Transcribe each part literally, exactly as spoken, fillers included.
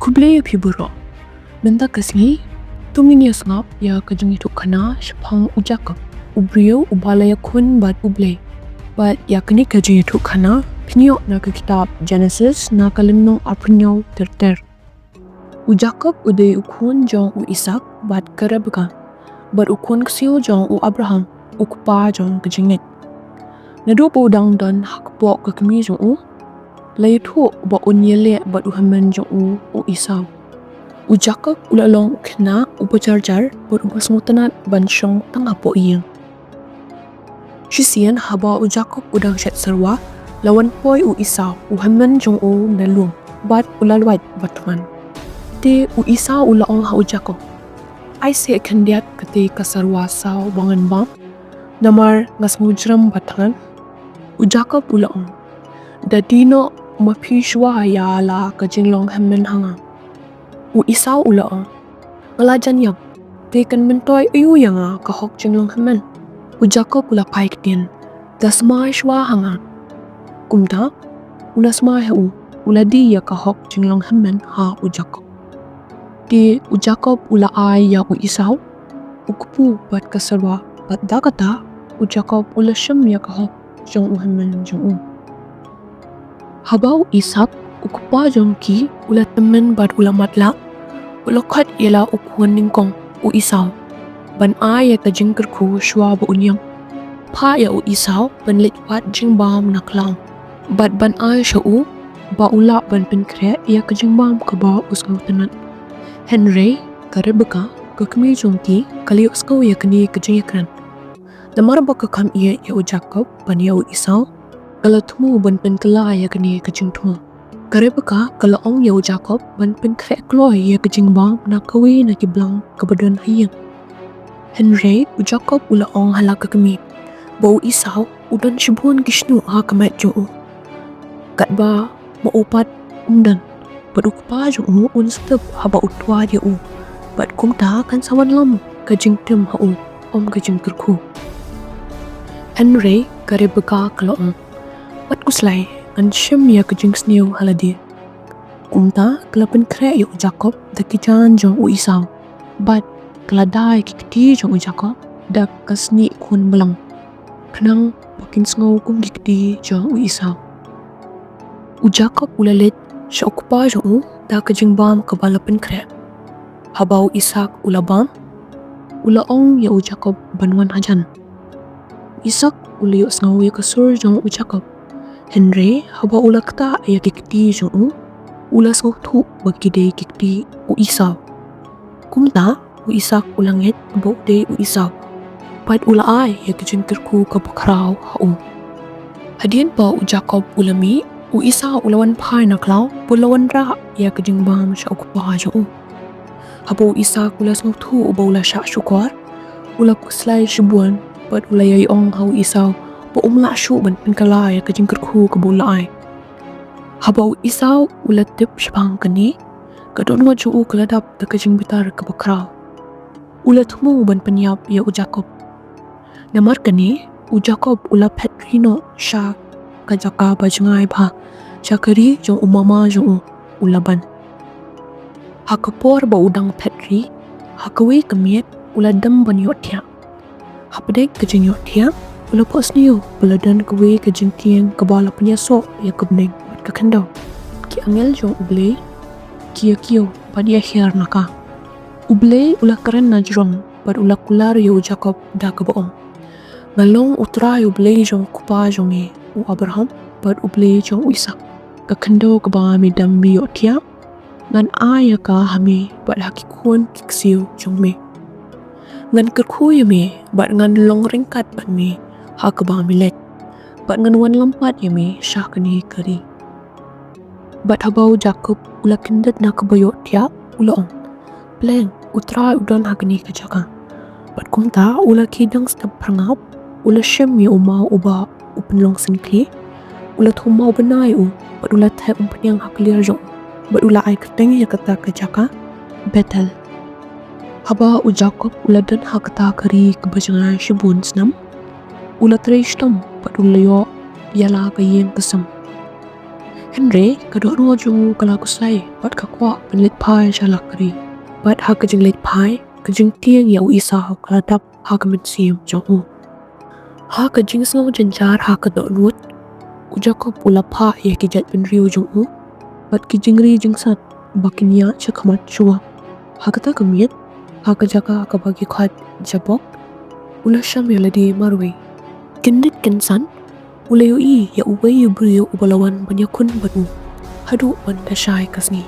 Khublei ïa phi baroh. Mynta ka sngi to ngin ïa sngap ïa ka jingïathuhkhana shaphang u Jakob, u briew uba la ïakhun bad U Blei. Bad ïa kane ka jingïathuhkhana phin ïoh na ka kitab Genesis na ka lynnong arphew hynñiew ter ter. U Jakob u dei u khun jong u Isak bad ka Rebeka, bad u khun ksiew jong u Abraham, u kpa jong ka jingngeit. Naduh ba u dang don ha kpoh ka kmie jong u, la ïathuh ba un ïaleh bad u hynmen jong u, u Esau. U Jakob u la long u khynnah uba jar jar bad uba sngewtynnat ban shong tang hapoh ïing. Shisien haba u Jakob u dang shet syrwa, la wan poi u Esau, u hynmen jong u na lum, bad u la lwait ba thngan. Te u Esau u la ong ha u Jakob, "Ai seh khyndiat kata ka syrwa saw ba ngan bam, namar nga sngewjrem ba thngan." U Jakob u la ong, "Da die noh ma phi shuwa ïa la ka jinglong hynmen ha nga." U Esau u la ong, "Nga la jan ïap, te kan myntoi aïu ïa nga ka hok jinglong hynmen?" U Jakob u la phai ktien, "Da smai shuwa ha nga." Kumta u la smai ha u, u la die ïa ka hok jinglong hynmen ha u Jakob. Te u Jakob u la ai ïa u Esau, u kpu bad ka syrwa, bad da kata u Jakob u la shim ïa ka hok jong u hynmen jong u. Haba u Isak, u kpa jong ki, u la tymmen bad u la matlah, u la khot ïa la u khun nyngkong, u Esau, ban ai ïa ka jingkyrkhu shuwa ba un ïap. Phah ïa u Esau ban leit wad jingbam na khlaw, bad ban ai sha u ba u lah ban pynkhreh ïa ka jingbam kaba u sngewtynnat. Hynrei ka Rebeka, ka kmie jong ki, ka la ïohsngew ïa kane ka jingïakren. Namar ba ka kham ïeit ïa u Jakob ban ïa u Esau, ka la thmu ban pynkylla ïa kane ka jingthmu. Ka Rebeka ka la ong ïa u Jakob ban pynkhreh kloi ïa ka jingbam na kawei na ki blang kaba don ha ïing. Hynrei u Jakob u la ong ha la ka kmie ba u Esau u don shibun ki shñiuh ha ka met jong u, katba ma u pat um don, bad u kpa jong u un step haba u twad ïa u, bad kumta kan sa wanlam ka jingtim ha u kum ka jingkyrkhu. Hynrei ka Rebeka ka la ong, "Wat khuslai, ngan shim ïa ka jingsniew ha lade." Kumta ka la pynkhreh ïa u Jakob da ki jaiñ jong u Esau, bad ka la da ïa ki kti jong u Jakob da ka snieh khun blang, khnang ba kin sngew kum ki kti jong u Esau. U Jakob u la leit sha u kpa jong u da ka jingbam kaba la pynkhreh. Haba u Isak u la bam, u la ong ïa u Jakob ban wan hajan. U Isak u la ïohsngew ïa ka sur jong u Jakob. Hynrei haba u la ktah ïa ki kti jong u, u la sngewthuh ba ki dei ki kti u Esau. Kumta u Isak u la ngeit ba u dei u Esau, bad u la ai ïa ka jingkyrkhu kaba khraw ha u. Hadien ba u Jakob u la mih, u Esau u la wan phai na khlaw, bad u la wanrah ïa ka jingbam sha u kpa jong u. Haba u Isak u la sngewthuh ba u la shah shukor, u la khuslai shibun, bad u la ïai ong ha u Esau ba um lah shuh ban pynkylla ïa ka jingkyrkhu kaba u la ai. Haba u Esau u la tip shaphang kane, ka dohnud jong u ka la dap da ka jingbitar kaba khraw. U la thmu ban pynïap ïa u Jakob. Namar kane u Jakob u la phet ri noh sha ka jaka ba jngai bha, sha ka ri jong u mama jong u, u Laban. Ha ka por ba u dang phet ri, ha kawei ka miet u la dem ban ïohthiah. Hapdeng ka jingïohthiah, u la phohsniew ba la don kawei ka jingkieng kaba la pynïasoh ïa ka bneng bad ka khyndew. Ki angel jong U Blei ki ïa kiew bad ïa hiar na ka. U Blei u la kren na jrong bad u la kular ïa u Jakob da kaba ong, "Nga long U Trai U Blei jong u kpa jong me, u Abraham, bad U Blei jong u Isak. Ka khyndew kaba me dem me ïohthiah, ngan ai ïa ka ha me bad ha ki khun ki ksiew jong me. Ngan kyrkhu ïa me bad ngan long ryngkat bad me ha kaba me leit, bad ngan wanlam pat ïa me sha kane ka ri." Bad haba u Jakob u la kyndit na kaba ïohthiah, u la ong, "Pleng, U Trai u don ha kane ka jaka." Bad kumta u la khie dang step phyrngap, u la shim ïa u maw uba u pynlong syngkhli, u la thum maw bnai u, bad u la thep umphniang ha ka liar jong u, bad u la ai kyrteng ïa kata ka jaka Bethel. Haba u Jakob u la don ha kata ka ri kaba jngai shibun snem, u la trei shitom bad u la ïoh ïa la ka ïing ka sem. Hynrei ka dohnud jong u ka la kusai bad ka kwah ban leit phai sha la ka ri. Bad ha ka jingleit phai, ka jingtieng ïa u Esau ka la dap ha ka mynsiem jong u. Ha ka jingsngew jynjar ha ka dohnud, u Jakob u la phah ïa ki jaitbynriew jong u bad ki jingri jingsat ba kin ïaid shakhmat shuwa. Ha kata ka miet, ha ka jaka kaba ki khot Jabok, u la sham ïa lade marwei. Kyndit kynsan u la ïohi ïa uwei u briew uba la wan ban ïakhun bad u haduh ban da shai ka sngi.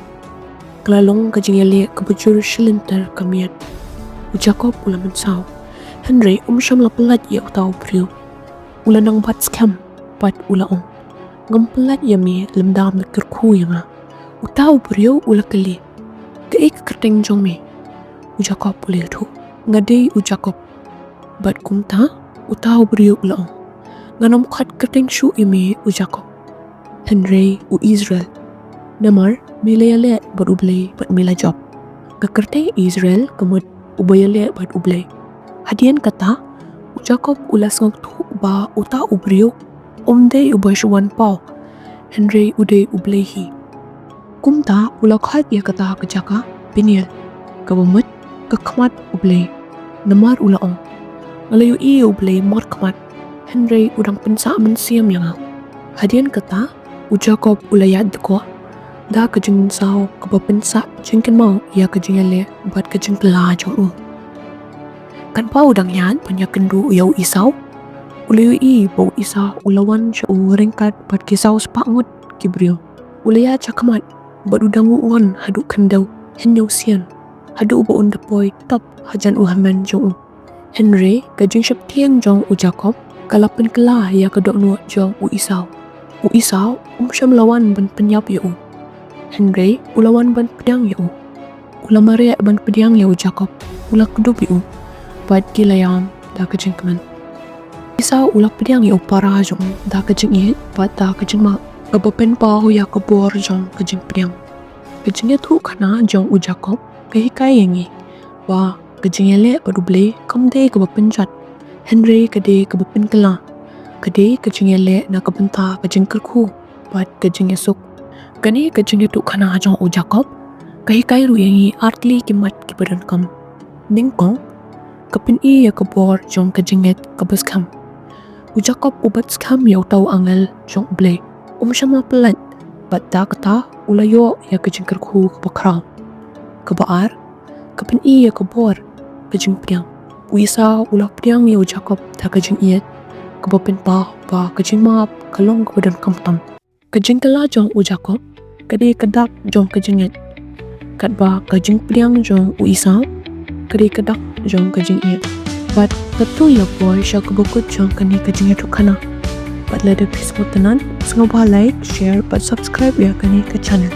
Ka la long ka jingïaleh kaba jur shi lynter ka miet. U Jakob u la mynsaw, hynrei um shym la pyllait ïa uta u briew. U la nang bat skhem bad u la ong, "Ngam pyllait ïa me lymda me kyrkhu ïa nga." Uta u briew u la kylli, "Kaei ka kyrteng jong me?" U Jakob u la ïathuh, "Nga dei u Jakob." Bad kumta uta u briew u la ong, "Ngan ym khot kyrteng shuh ïa me u Jakob, hynrei u Israel. Namar me la ïaleh bad U Blei bad me la jop." Ka kyrteng Israel ka mut uba ïaleh bad U Blei. Hadien kata, u Jakob u la sngewthuh ba uta u briew um dei uba shu wan paw, hynrei u dei U Blei hi. Kumta u la khot ïa kata ka jaka Peniel, kaba mut ka khmat U Blei. Namar u la ong, "Nga la ïohi ïa U Blei markhmat, hynrei u dang pynsah mynsiem ïa nga." Hadien kata, u Jakob u la ïaid dkoh da ka jingmynsaw kaba pynsah jingkynmaw ïa ka jingïaleh bad ka jingkylla jong u. Katba u dang ïaid ban ïakynduh ïa u Esau, u la ïohi ba u Esau u la wan sha u ryngkat bad ki saw spah ngut ki briew. U la ïaid shakhmat bad u dang u ngon haduh khyndew hynñiew sien, haduh ba un da poi top hajan u hynmen jong u. Hynrei ka jingsheptieng jong u Jakob ka la pynkylla ïa ka dohnud jong u Esau. U Esau um shym la wan ban pynïap ïa u, hynrei u la wan ban pdiang ïa u. U la mareh ban pdiang ïa u Jakob, u la kdup ïa u bad ki la ïam da ka jingkmen. Esau u la pdiang ïa u para jong u da ka jingïeit bad da ka jingmap, kaba pynpaw ïa ka bor jong ka jingpdiang. Ka jingïathuhkhana jong u Jakob ka hikai ïa ngi ba ka jingïaleh bad U Blei kam dei kaba pynjot, hynrei ka dei kaba pynkylla. Ka dei ka jingïaleh na ka bynta ka jingkyrkhu bad ka jingïasuk. Kane ka jingïathuhkhana jong u Jakob ka hikai ruh ïa ngi ar tylli ki mat kiba donkam. Nyngkong, ka pyni ïa ka bor jong ka jingngeit kaba skhem. U Jakob u bat skhem ïa uta u angel jong U Blei, um shym la pyllait, bad da kata u la ïoh ïa ka jingkyrkhu kaba khraw. Kaba ar, ka pyni ïa ka bor ka jingpdiang. U Esau u la pdiang ïa u Jakob da ka jingïeit, kaba pynpaw ba ka jingmap ka long kaba donkam tam. Ka jingkylla jong u Jakob ka dei ka dak jong ka jingngeit, katba ka jingpdiang jong u Esau ka dei ka dak jong ka jingïeit. Bad kata ïa poi sha kaba kut jong kane ka jingïathuhkhana. Bad lada phi sngewtynnat, sngewbha like, share bad subscribe ïa kane ka channel.